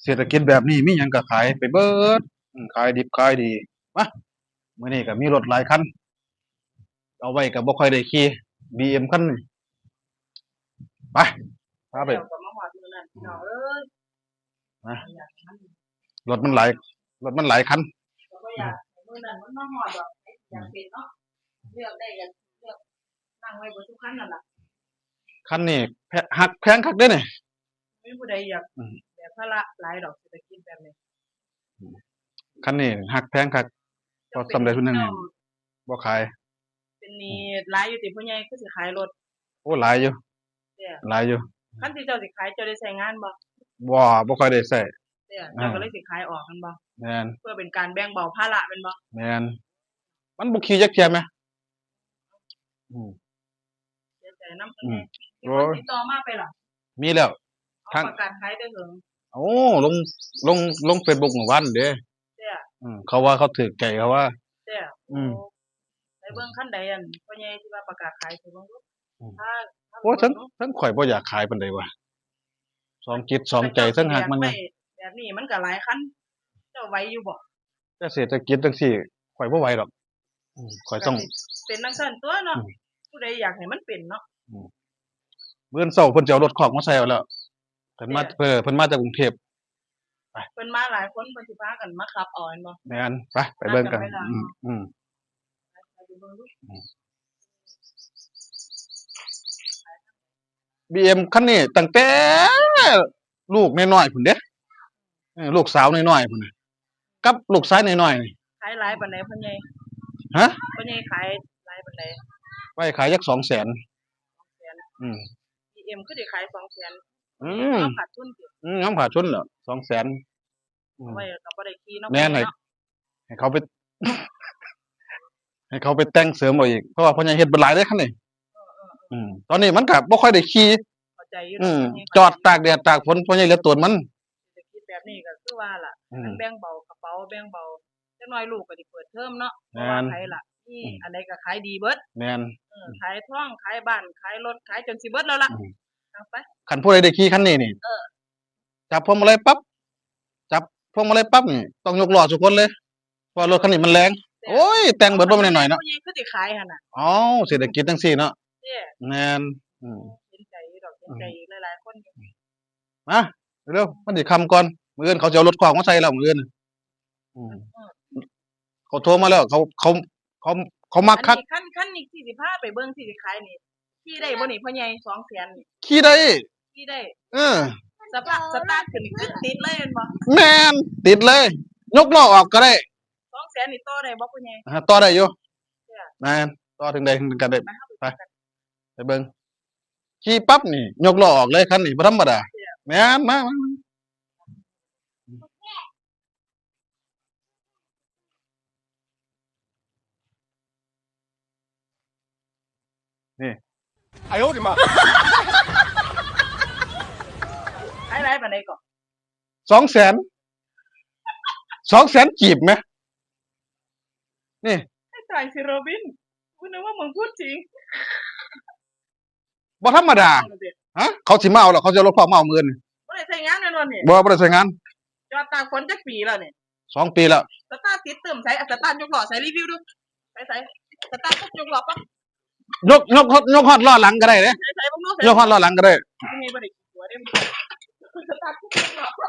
ເສດຖະກິດແບບນີ້ມີຫຍັງກໍຂາຍໄປເບິດ ອືມ ຂາຍດິບຂາຍດີ. ມາ ມື້ນີ້ກໍມີລົດຫຼາຍຄັນ ເອົາໄວ້ກໍບໍ່ຄ່ອຍໄດ້ຂີ່ ບີເອັມ ຄັນນີ້. ໄປ ພາໄປ ເຈົ້າກໍມາຮອດມື້ນັ້ນ ພີ່ນ້ອງເອີຍ. ນະ ຢາກມັນ ລົດມັນຫຼາຍ ລົດມັນຫຼາຍຄັນ ກໍບໍ່ຢາກໃຫ້ມື້ນັ້ນມັນມາຮອດດອກ ໃຜຊິຢາກເປັນເນາະ ເລືອກໄດ້ກໍເລືອກ ນັ່ງໄວ້ເບິດທຸກຄັນນັ້ນລະ. ຄັນນີ້ແພ ຮັກແພງຄັກເດ້ນີ້ ບໍ່ມີຜູ້ໃດຢາກ ອືມ ແບກພາລະຫຼາຍດອກ ເສດຖະກິດແບບນີ້. ອືມ ຄັນນີ້ຮັກແພງຄັກ ເຈົ້າ ພໍສຳເລັດຜູ້ໜຶ່ງນີ້ ເຈົ້າ ບໍ່ຂາຍ. ເປັນໜີ້ຫຼາຍຢູ່ຕິພໍ່ໃຫຍ່ ຄືຊິຂາຍລົດ? ໂອ້ ຫຼາຍຢູ່ ເດ້ ຫຼາຍຢູ່. ຄັນທີ່ເຈົ້າຊິຂາຍ ເຈົ້າໄດ້ໃຊ້ງານບໍ່? ບໍ່ ບໍ່ຄ່ອຍໄດ້ໃຊ້ ເດ້ ອ່າ ເຈົ້າກໍເລີຍຊິຂາຍອອກແມ່ນບໍ່? ແມ່ນ ເພື່ອເປັນການແບ່ງເບົາພາລະແມ່ນບໍ່? ແມ່ນ ມັນບໍ່ຂີ່ຈັກເທື່ອແໝ. ອືມ ເສຍໃຈນຳເພິ່ນ ອືມ ແດ່. ມີຄົນ ໂອ້ຍ ຕິດຕໍ່ມາໄປລະ? ມີແລ້ວ ເອົາ ທາງ ປະກາດຂາຍແຕ່ເຫິງ? ໂອ້ ລົງ ລົງ ລົງເຟສບຸກມື້ວານເດ້. ເດ້ ອືມ ເຂົາວ່າເຂົາຖືກໃຈ ເຂົາວ່າ ເດ້ ອືມ ໂອ້ ໄປເບິ່ງຄັນໃດ ອັນພໍ່ໃຫຍ່ທີ່ວ່າປະກາດຂາຍ ໄປເບິ່ງດູ. ອືມ ຖ້າ ຖ້າ ໂອ້ຍ ເບິ່ງ ເຖິງ ເຖິງຂ້ອຍບໍ່ຢາກຂາຍປານໃດວ່າ ສອງຈິດສອງໃຈ ເຈົ້າ ເຖິງຮັກມັນຢູ່. ແບບນີ້ມັນກໍຫຼາຍຄັນ ເຈົ້າໄຫວຢູ່ບໍ່? ແຕ່ເສດຖະກິດຈັ່ງຊີ້ ຂ້ອຍບໍ່ໄຫວດອກ. ອືມ ຂ້ອຍຕ້ອງ ກໍຊິເປັນຈັ່ງຊັ້ນຕົວເນາະ. ອືມ ຜູ້ໃດຢາກໃຫ້ມັນເປັນເນາະ. ອືມ ມື້ອື່ນເຊົ້າເພິ່ນຊິເອົາລົດຄອກມາໃສ່ເອົາແລ້ວ ເພິ່ນມາ ເອີ ເພິ່ນມາຈາກກຸງເທບ. ໄປ ເພິ່ນມາຫຼາຍຄົນ ເພິ່ນຊິພາກັນມາຂັບເອົາແມ່ນບໍ່? ແມ່ນ ໄປ ໄປເບິ່ງກັນ. ອືມ ອືມ ໄປເບິ່ງດູ. ອືມ ບີເອັມ ຄັນນີ້ຕັ້ງແຕ່ລູກນ້ອຍໆພຸ້ນເດ້ ເອີ ລູກສາວນ້ອຍໆພຸ້ນນະ ກັບລູກຊາຍນ້ອຍໆນີ້. ຂາຍຫຼາຍປານໃດພໍ່ໃຫຍ່? ຮະ? ພໍ່ໃຫຍ່ຂາຍຫຼາຍປານໃດ? ໄວ້ຂາຍຈັກສອງແສນ. ສອງແສນ. ອືມ ບີເອັມ ຄືໄດ້ຂາຍສອງແສນ? ອືມ ເຮົາຂາດທຶນຕິ? ອືມ ເຮົາຂາດທຶນແຫຼະ ສອງແສນ. ອືມ ເອົາໄວ້ກໍບໍ່ໄດ້ຂີ່ເນາະ. ແມ່ນ ໃຫ້ເຂົາໄປ ໃຫ້ເຂົາໄປແຕ່ງເສີມເອົາອີກ ເພາະວ່າພໍ່ໃຫຍ່ເຮັດເບິດຫຼາຍເດ້ຄັນນີ້. ເອີໆໆ ອືມ ຕອນນີ້ມັນກໍບໍ່ຄ່ອຍໄດ້ຂີ່. ເຂົ້າໃຈຢູ່ດອກ. ອືມ ພໍ່ໃຫຍ່ ຈອດຕາກແດດຕາກຝົນ ພໍ່ໃຫຍ່ເຫຼືອໂຕນມັນ. ເສດຖະກິດແບບນີ້ກໍຄືວ່າລະ ອືມ ມັນແບ່ງເບົາກະເປົາ ແບ່ງເບົາ. ຈັກໜ້ອຍລູກກໍໄດ້ເປີດເທີມເນາະ. ແມ່ນ ເພາະວ່າໃຜລະ ມີ ອືມ ອັນໃດກໍຂາຍດີເບິດ. ແມ່ນ ເອີ ອືມ ຂາຍທອງ ຂາຍບ້ານ ຂາຍລົດ ຂາຍຈົນຊິເບິດແລ້ວລະ. ອືມ ເອົາໄປ ຄັນຜູ້ໃດໄດ້ຂີ່ຄັນນີ້ນີ້ ເອີ ຈັບພວງມາໄລປັບ ຈັບພວງມາໄລປັບນີ້ ຕ້ອງຍົກລໍ້ສູ່ຄົນເລີຍ ເພາະວ່າລົດຄັນນີ້ມັນແລງ. ໂອ້ຍ ແຕ່ງເບິດບໍ່ແມ່ນໜ້ອຍໆເນາະ. ຜູ້ໃຫຍ່ຄືຊິຂາຍຫັ້ນນະ. ເອົ້າ ເສດຖະກິດຈັ່ງຊີ້ເນາະ. ແມ່ນ. ອືມ ເຫັນໃຈຢູ່ດອກ ເຫັນໃຈ ອືມ ອີກຫຼາຍໆຄົນຢູ່. ມາເລັວໆ ມັນຊິຄ່ຳກ່ອນ ມື້ອື່ນເຂົາຊິເອົາລົດຄອກມາໃສ່ແລ້ວ ມື້ອື່ນ. ອືມ ເຂົາໂທມາແລ້ວ ເຂົາ ເຂົາ ເຂົາ ເຂົາມັກຄັກ. ຄັນ ຄັນນີ້ທີ່ຊິພາໄປເບິ່ງ ທີ່ຊິຂາຍນີ້ ຂີ່ໄດ້ບໍ່ນີ້ພໍ່ໃຫຍ່ ສອງແສນນີ້? ຂີ່ໄດ້ ຂີ່ໄດ້. ເອີ ສະຕາ ສະຕາດຂຶ້ນນີ້ຄືຕິດເລີຍແມ່ນບໍ່? ແມ່ນ ຕິດເລີຍ ຍົກລໍ້ອອກກໍໄດ້. ສອງແສນນີ້ຕໍ່ໄດ້ບໍ່ພໍ່ໃຫຍ່? ອ່າ ຕໍ່ໄດ້ຢູ່. ແມ່ນ ຕໍ່ເຖິງໃດເຖິງກັນໄດ້. ໄປ ໄປເບິ່ງ ຂີ່ປັບນີ້ຍົກລໍ້ອອກເລີຍ ຄັນນີ້ບໍ່ທຳມະດາ. ແມ່ນ ມາ ມາ. ນີ້ ອ້າຍໂອ້ຍມາ ຂາຍຫຼາຍປານໃດເກາະ? ສອງແສນ ສອງແສນກີບແມ. ນີ້ ໄອ້ຕາຍຊິໂຣບິນ ກູນຶກວ່າມຶງພູດຈິງ. ບໍ່ທຳມະດາ. ຮະ ເຂົາຊິມາເອົາແລ້ວ ເຂົາຊິເອົາລົດຄອກມາເອົາມື້ອື່ນ. ບໍ່ໄດ້ໃຊ້ງານແມ່ນບໍ່ນີ້? ບໍ່ ບໍ່ໄດ້ໃຊ້ງານ. ຈອດຕາກຝົນຈັກປີແລ້ວນີ້? ສອງປີແລ້ວ. ສະຕາດຕິດຕຶ້ມໃສ? ອາ ສະຕາດຍົກລໍ້ໃສ? ຣີວິວດູ. ໃສໆ? ສະຕາດຍົກລໍ້ປະ? ຍົກ ຍົກຮອດ ຍົກຮອດລໍ້ຫຼັງກໍໄດ້ເດ້. ໃສໆ ເບິ່ງດູໃສ? ຍົກຮອດລໍ້ຫຼັງກໍໄດ້. ນີ້ບໍ່ໄດ້ຂີ້ຕົວະເດ້. ສະຕາດຍົກລໍ້ປະ?